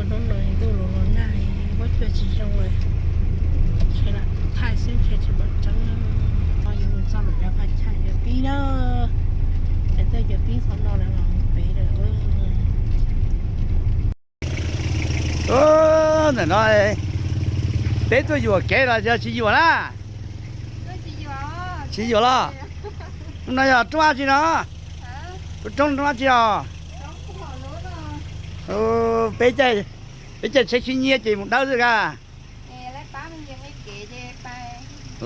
Hnub no ntuj los los nag, huab cua tsis zoo lawm, ntshe lam thaij xwb ntshe tsis pom tseeb. Yus mus txog lawm lawv qhov chaw yuav pib na, lawv tuaj yuav pib qhov no lawv los pem lawm. Ntawm no peb tuaj yuam kev los yog tsis yuam na? Tsis yuam los? Hnub no yog roob dab tsi no? Roob, roob dab tsi os? Peb caij, peb caij tsheb khib nyiab ces mus dawb xwb ka.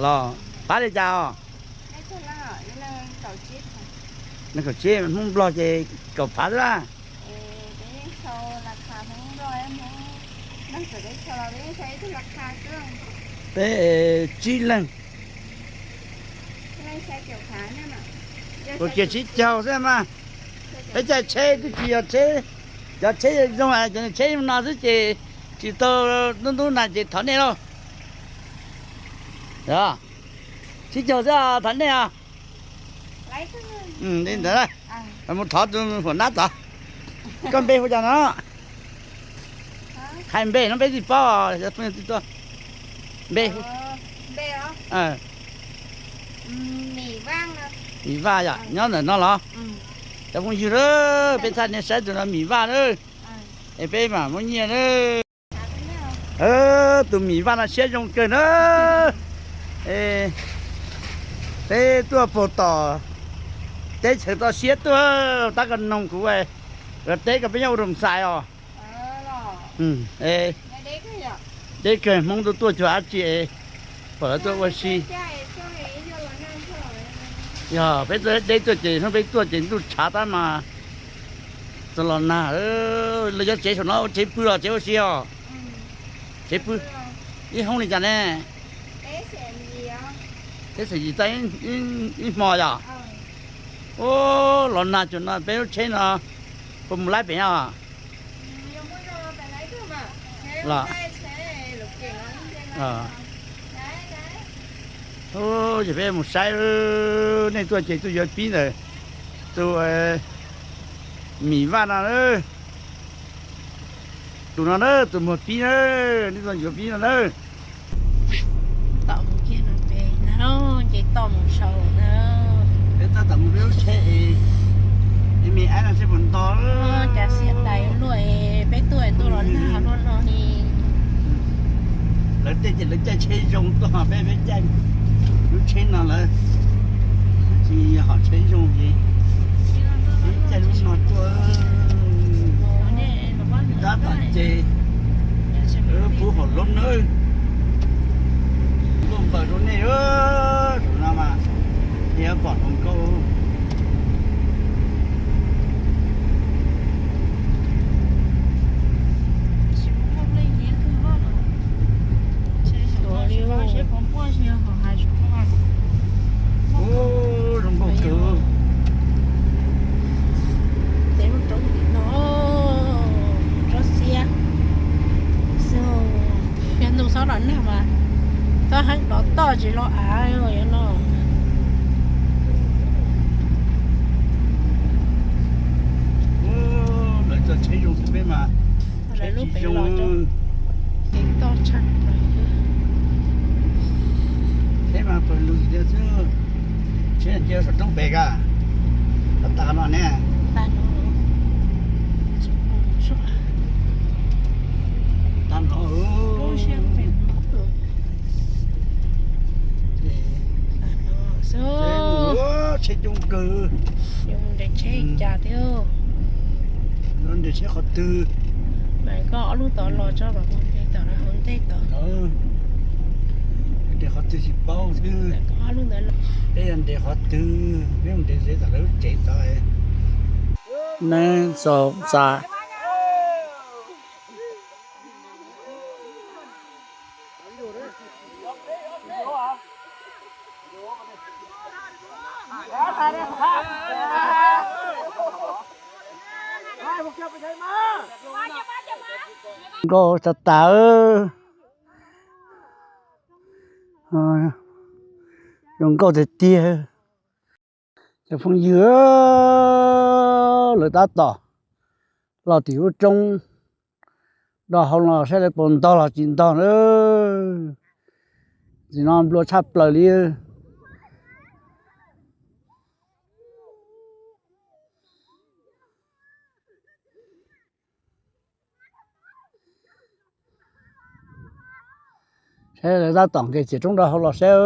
Los pab li cas os? Nees nkaum tsib, Hmoob Nplog ces kaum phav xwb laj. Peb tsib leeg, ua kiag tsib caug xwb mas. Peb caij tsheb twb tsis yog tsheb, cov tsheb zoo cov tsheb no xwb ces tsis tau ntub ntub na ces thov nej lauj. Tsib caug xwb thov nej os. Li ntawd, mus thov tus huam nab tod. Koj npe hu cas no? Hais npe no peb tsis paub, yog phooj ywg twg tuaj. Npe hu, Mim Vaj yom, nyob ntawm no los? Cov phooj ywg, peb thaij nej saib tus no Mim Vaj na, es peb mam muab nyiaj na. Tus Mim Vaj no siab zoo kawg na. Peb tuaj puag tom teb chaws toj siab tuaj, tab koj noog kuv, kuv teb koj peb nyob ua room xais os. Deb kawg, Hmoob tuaj tuaj cuag dab tsi, pom lawv tuaj ua si. Yog peb tuaj deb tuaj ces hnub peb tuaj ces ntuj tshav tab mas txog los nag. Lawv cov tsev saum no ua tsev pw los tsev ua si os? Tsev pw ib hoob li cas ne? Teb xeem yim txaj ib hmo yom? Ub, los nag cuag no peb lub tsheb no puas mus laib pem os? Los, ces peb mus saib, nej tuaj ces tuaj yuav pib ntawm tus Mim Vaj no. Tus no na, tus muag pib na, nej tuaj yuav pib no na. Tom mus kiag no pem na, ces tom mus saud na. Peb tab tom mus peb lub tsheb es, es me ab no seb puas nto. Cas xiam dais luaj, peb tuaj ntuj los nag luaj no li. Lawv tej ces lawv caij tsheb zoo tuaj, peb peb caij lub tsheb no lawv tsis yog hom tsheb zoo ces peb caij lub no tuaj. Tab tom ces pub hauv lub nawb. Nkauj npawg rau nej, tus no mas thiab pom hluas nkauj. Ub, zoo nkauj kawg. Tej lub roob tim no, tsob xiab xwb. Yog ntuj xob los nag mas txhob heev dov toj tsis los av yuav no. Lawv cov tsheb zoo xwb peb mas tsheb tsis zoo. Ces toj tshaj plaws. Tsheb mas pawg lug tiag xwb. Tsheb cia saum roob pem ka. Tag no ne. Tag no. Tsheb coob kawg. Nres tsheb cas thiab? Nres tsheb qhov twg? Mas koj ob lub tod los tso mas mus nres tom lawv hauv ntej tod. Nres qhov twg tsis paub xwb. Peb yog nres qhov twg, peb mus nres ze tom lawv lub tsev tod. Nees xaus xas. Nkauj tas tas, zoo nkauj tiag tiag. Cov phooj ywg, lawv tab tom los tim lub roob Do hau los saib lawv puas ntog los tsis ntog na. Ntxim no nplua tshaj plaws li. Saib lawv tab tom nqes txiav roob do hau los saib,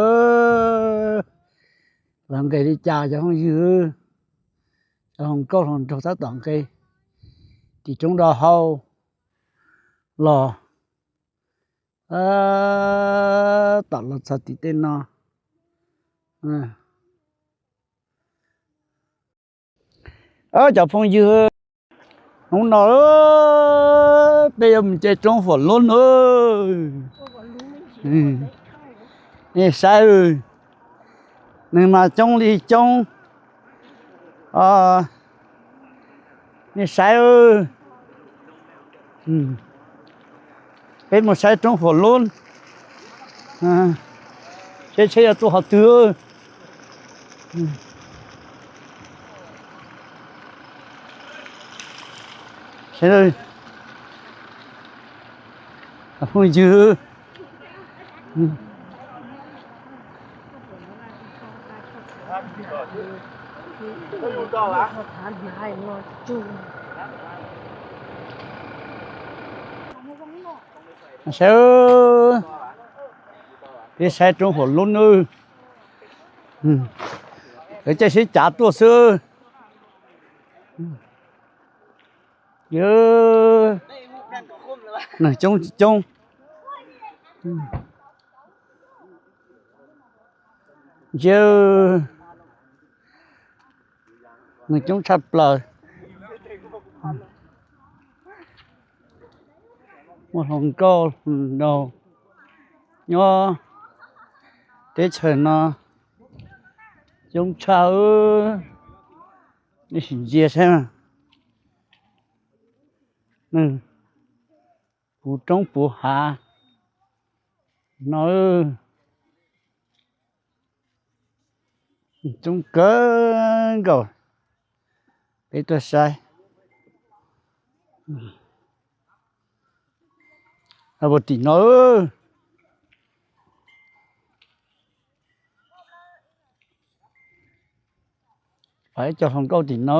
lawv nqes li cas cov phooj ywg. Cov hluas nkauj hluas nraug tab tom nqes tim roob do hau los, tab tom los txog tim tej no. Cov phooj ywg, hnub no peb yuav mus caij roob Huam Lub na. Nej saib, neeg mas coob li coob. Nej saib, peb mus saib roob Huam Lub, seb tsheb yuav tuaj qhov twg. Phooj ywg, saib, peb saib roob Huam Lub nawb. Lawv caij sib cav tuaj xwb. Neeg coob tsis coob. Ntshe neeg coob tshaj plaws. Muaj hluas nkauj hluas nraug nyob teb chaws no coob tshaj. Nej sim ntsia saib, neeg puv roob puv hav no, coob kawg nkaus. Peb tuaj saib puag tim no, pab ib co hluas nkauj tim no.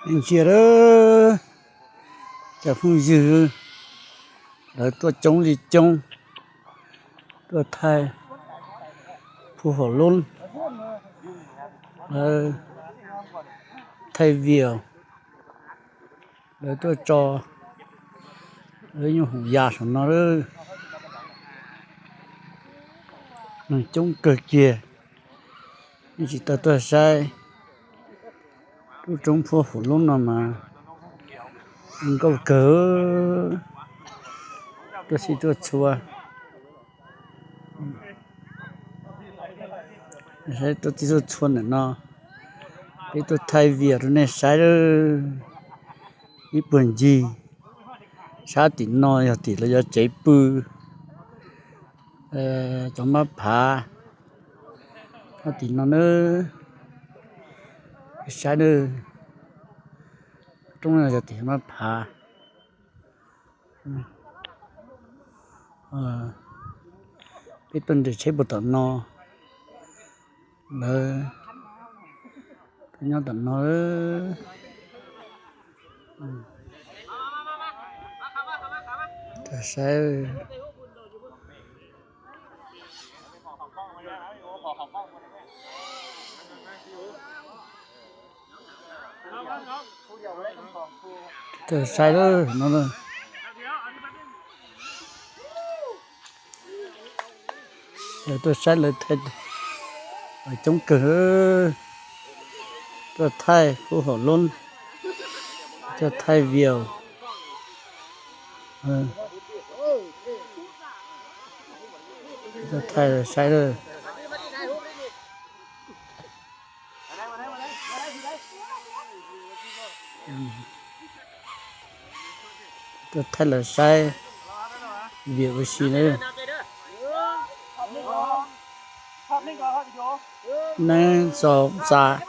Ntsia lawm, cov phooj ywg, lawv tuaj coob li coob, tuaj thaij phuv hom lub, lawv thaij video, lawv tuaj tso lawv nyuj hum yas saum no lawm. Neeg coob kawg kiag, nej tsis tau tuaj saib lub roob phuab hum lub no mas nkauj kawg, tuaj txhij tuaj txhua. Saib tuaj txhij tuaj txhua ntawm no, peb tuaj thaij video rau nej saib ib puag ncig. Sab tim no yog tim lawv cov tsev pw, cov mab phav. Sab tim no na, saib, roob no yog tim mab phav. Peb tuaj nres tsheb puag tom no, lawv nyob tom no. Saib, tuaj saib lawm no. Tuaj saib lawv thaij, coob kawg. Tuaj thaij phuab hom lub, tuaj thaij video, tuaj thaij lawv saib lawm. Tuaj thaij lawv saib video ua si na. Neeb xaum xas.